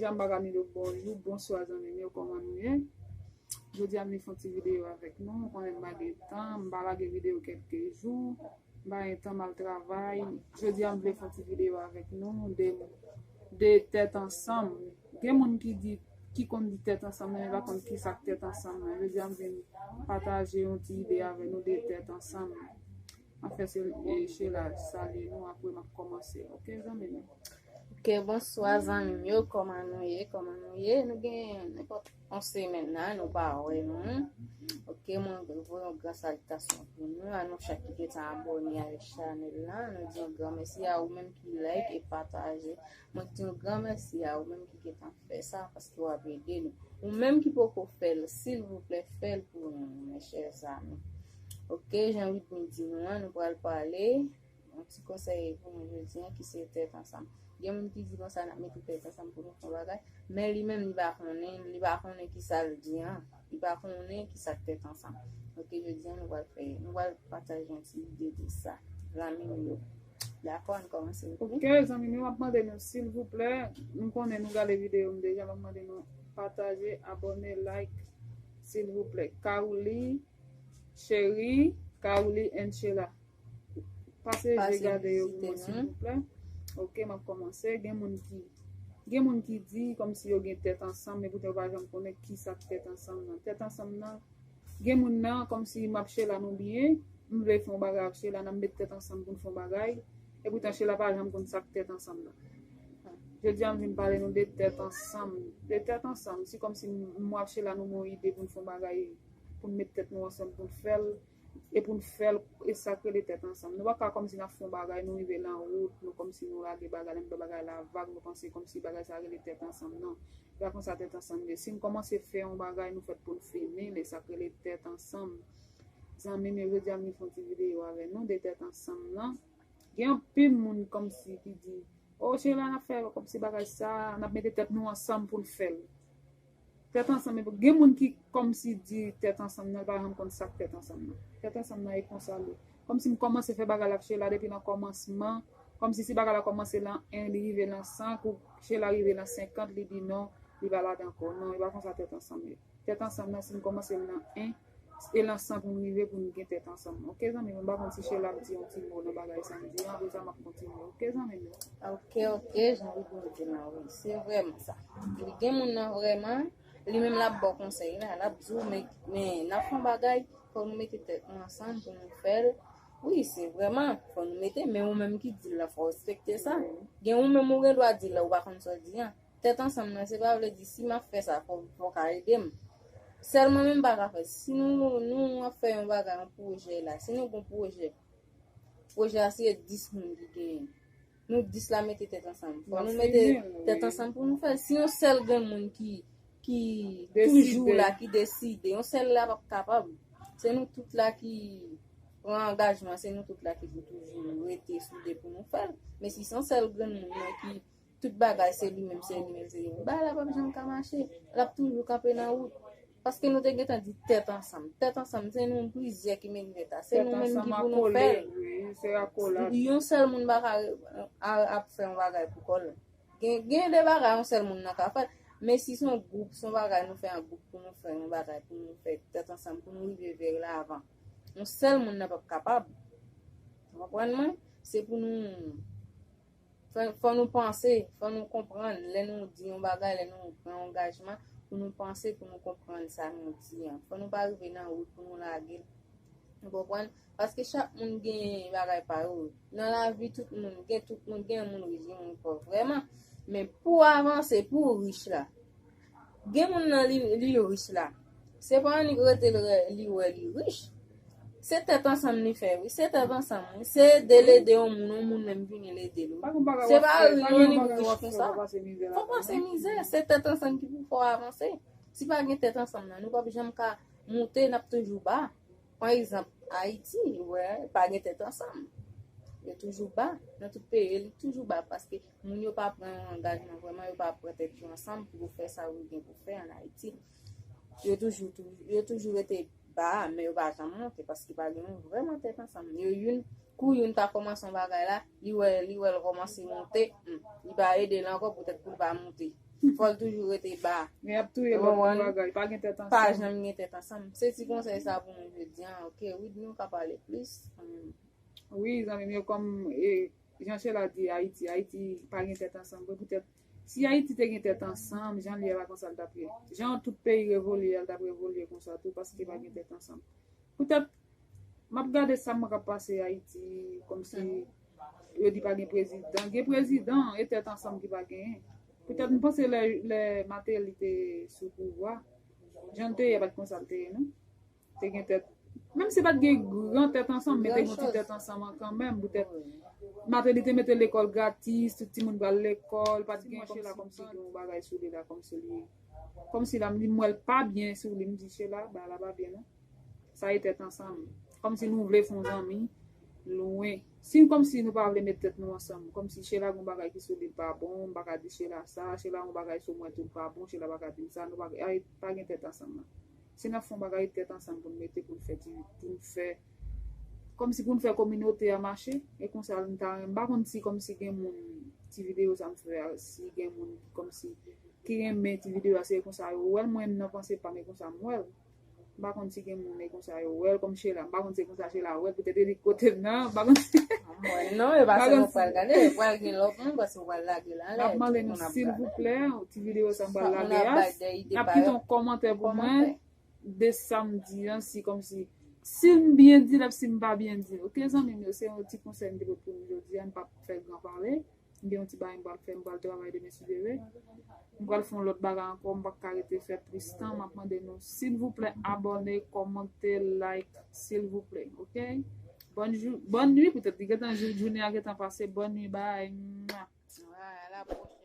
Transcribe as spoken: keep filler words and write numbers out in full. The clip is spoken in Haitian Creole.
M pa ka ni di w bonjou, bonswa zanmi m yo, kòman nou ye? Jodi a m vin fè yon ti videyo avèk nou. Ou konnen m pa gen tan, m pa lage videyo kèlke jou. M pa gen tan, m al travay. Jodi a m vle fè yon ti videyo avèk nou de, de tèt ansanm. Gen moun ki di, ki konn di tèt ansanm nan, men pa konn ki sa k tèt ansanm nan. Jodi a m vin pataje yon ti ide avèk nou de tèt ansanm. Anfen, se, e, Sheila salye nou, apre m ap kòmanse. Oke, zanmi m? Oke, bonswa, zanmi m yo, kòman nou ye, kòman nou ye? Nou gen nenpòt yon semèn la, nou pa wè nou. Oke, mwen voye yon gran salitasyon pou nou, a nou chak ki gentan abòne avèk chanèl la. Nou di yon gran mèsi a ou menm ki like e pataje. Mwen di yon gran mèsi a ou menm ki gentan fè sa, paske w ap ede nou. Ou menm ki poko fè l, silvouplè, fè l pou nou, mes chers amis. Oke, jan Whitney di nou an, nou pral pale yon ti konsèy pou nou jodi an, ki se tèt ansanm. Gen moun ki di konsa, n ap mete tèt ansanm pou nou fè yon bagay, men li menm, li pa konnen, li pa konnen ki sa l di an, li pa konnen ki sa k tèt ansanm. Oke, jodi an, nou pral fè, nou pral pataje yon ti ide de sa, zanmi m yo. Dakò, ann kòmanse. Oke, zanmi m yo, m ap mande nou, silvouplè, m konnen nou gade videyo m deja, m ap mande nou pataje, abòne, like, silvouplè. Kaouli, Cheri, Kaouli and Sheila. Pase je gade yo pou mwen, silvouplè. Oke, m ap kòmanse. Gen moun ki, gen moun ki di kòmsi yo gen tèt ansanm, men poutan yo pa janm konnen ki sa k tèt ansanm nan. Tèt ansanm nan, gen moun nan, kòmsi m ap Sheila nou byen, m vle fè yon bagay ak Sheila, n ap met tèt ansanm pou n fè yon bagay, e poutan Sheila pa janm konn sa k tèt ansanm nan. Jodi a, m vin pale nou de tèt ansanm. De tèt ansanm, se kòmsi m, m ap Sheila nou gen yon ide pou n fè yon bagay, pou n met tèt nou ansanm pou n fè l, e pou n fè l, e sa k rele tèt ansanm. Nou pa ka kòmsi n ap fè yon bagay, nou rive nan wout, nou kòmsi nou lage bagay la, nou bay bagay la vag, nou panse kòmsi bagay sa rele tèt ansanm, non. E pa konsa tèt ansanm ye. Si n kòmanse fè yon bagay, nou fèt pou n fini l, e sa k rele tèt ansanm. Zanmi m yo, jodi a m vin fè yon ti videyo avè nou de tèt ansanm nan. Gen anpil moun kòmsi ki di, o, Sheila, n ap fè kòmsi bagay sa, n ap mete tèt nou ansanm pou n fè l. Tèt ansanm, men gen moun ki kòmsi di tèt ansanm nan, li pa janm konn sa k tèt ansanm nan. Tèt ansanm nan e konsa l ye. Kòmsi m kòmanse fè bagay la ak Sheila depi nan kòmansman, kòmsi si bagay la kòmanse lan en, li rive lan san, kou Sheila rive lan senkant, li di non, li pa ladan ankò. Non, e pa konsa tèt ansanm ye. Tèt ansanm nan, si n kòmanse l nan en, e lan san pou n rive pou n gen tèt ansanm. Oke, zanmi m, m pa konn si Sheila ap di yon ti mo nan bagay sa m di an, apre sa m ap kontinye. Oke, zanmi m yo? Oke, oke, jan Biblo di la, wi, se vrèman sa. Li gen moun nan vrèman, li menm l ap ba w konsèy la, l ap di w, men, men, n ap fè yon bagay, fò nou mete tèt nou ansanm pou nou fè l. Wi, se vrèman, fò nou mete, men ou menm ki di l la, fò w respekte sa. Gen ou menm ou gen dwa di l la, ou pa konn sa w di an. Tèt ansanm nan, se pa vle di si m ap fè sa, fò, fò w ka ede m. Sèl mwen menm m pa ka fè. Si nou, nou ap fè yon bagay, yon pwojè la, si nou gon pwojè, pwojè a se dis moun ki genyen. Nou dis la mete tèt ansanm. Fò nou mete tèt ansanm pou nou fè l. Si yon sèl grenn moun ki, ki toujou la, ki deside, yon sèl la p ap kapab. Se nou tout la ki pran angajman, se nou tout la ki pou toujou rete soude pou nou fè l. Men si se yon sèl grenn moun nan ki tout bagay se li menm, se li menm, se li menm, bagay la p ap janm ka mache. L ap toujou kanpe nan wout. Paske nou te gentan di tèt ansanm. Tèt ansanm, se nou plizyè ki mete tèt la. Se nou menm ki pou nou fè l. Yon sèl moun pa ka a- ap fè yon bagay pou kò l. Gen, gen de bagay yon sèl moun nan ka fè. Men si se yon gwoup, se yon bagay nou fè an gwoup pou nou fè yon bagay, pou nou fè tèt ansanm, pou nou rive vè lavan. Yon sèl moun nan p ap kapab. Ou konprann mwen? Se pou nou Fò, fò nou panse, fò nou konprann lè nou di yon bagay, lè nou pran yon angajman, pou nou panse, pou nou konprann sa nou di an. Fò nou pa rive nan wout pou nou lage l. Ou konprann? Paske chak moun gen bagay pa yo. Nan lavi, tout moun, gen tout moun, gen moun rich, gen moun pòv, vrèman. Men pou w avanse, pou w rich la, Gen moun nan li, li rich la. Se pa annik rete l rè- li wè li rich. Se tèt ansanm li fè, wi. Se tèt ansanm, wi. Se ede l ede yon moun, yon moun menm vini l ede l, wi. Se pa annik rich konsa. Fò w pase mizè. Se tèt ansanm ki pou fè w avanse. Si pa gen tèt ansanm nan, nou p ap janm ka moute, n ap toujou ba. Pa egzanp, Ayiti, ou wè, pa gen tèt ansanm. Yo toujou ba. Nan tout peyi, li toujou ba. Paske moun yo pa pran yon angajman vrèman, yo pa pran tèt yo ansanm pou yo fè sa yo gen pou fè ann Ayiti. Yo toujou, tou- yo toujou rete ba, men yo pa janm monte, paske pa gen yon vrèman tèt ansanm. Yo youn, kou youn ta kòmanse yon bagay la, li wè, li wè l kòmanse monte, hmm, li pa ede l ankò poutèt pou l pa monte. Fò l toujou rete ba. Men y ap touye lòt pou bagay, pa gen tèt ansanm. Pa janm gen tèt ansanm. Se ti konsèy sa pou mwen jodi an. Ok, Widney ou ka pale plis. Wi, zanmi m yo, kòm e, jan Shella di Ayiti, Ayiti pa gen tèt ansanm vre. Poutèt si Ayiti te gen tèt ansanm, jan l ye a pa konsa l t ap ye. Jan tout peyi revolye a, l t ap revolye konsa tou, paske pa gen tèt ansanm. Poutèt m ap gade sa m wè k ap pase Ayiti, kòmsi yo di pa gen prezidan. Gen prezidan, e tèt ansanm ki pa genyen. Poutèt m panse lè, lè Martelly te sou pouvwa, jan l te ye a pa t konsa l te ye non. Te gen tèt. Menm si pa t gen gran tèt ansanm, men te gen ti tèt ansanm an kanmenm. Poutèt Martelly te mete lekòl gratis, tout timoun pral lekòl, pa t gen kòmsi la kòmsi gen yon bagay sou li la kòmsi li kòmsi la m di m wè l pa byen sou li, m di Shella bagay la pa byen non. Sa e tèt ansanm. Kòmsi nou vle fè yon zanmi lwen. Si kòmsi nou pa vle met tèt nou ansanm, kòmsi Shella gon bagay ki sou li pa bon, m pa ka di Shella sa, Shella gon bagay sou mwen tou pa bon, Shella pa ka di m sa, nou pa, ay, pa gen tèt ansanm nan. Si n ap fè yon bagay tèt ansanm pou n mete pou n fè ti pou n fè kòmsi pou n fè kominote a mache, e konsa m ta renmen, m pa konn si kòmsi gen moun ti videyo sa m fè a, si gen moun kòmsi ki renmen ti videyo a, se konsa yo wè l, mwen menm nan panse pa m e konsa m wè l. M pa konn si gen moun e konsa yo wè l kòm Shella, m pa konn si e konsa Shella wè l, poutèt e li kote m nan, m pa konn si. Mwen non, e pa sèlman pral gade, pral gen lòt moun, paske w pral lage l anlè. M ap mande nou silvouplè, ti videyo sa m pral lage a, n ap kite yon kòmantè pou mwen de sa m di an, si kòmsi si m byen di l, si m pa byen di l. Ok zanmi m yo, se yon ti konsèy m te pote pou nou jodi a, m p ap fè gran pale. M gen yon ti bagay m pral fè, m pral travay demen si Dye vle. M pral fè yon lòt bagay ankò, m pa ka rete fè plis tan. M ap mande nou silvouplè abòne, kòmante, like, silvouplè, ok? Bòn jou, bòn nwi poutèt li gentan jou, jounen an gentan pase, bòn nwi, bye. Mwa. Alabòs.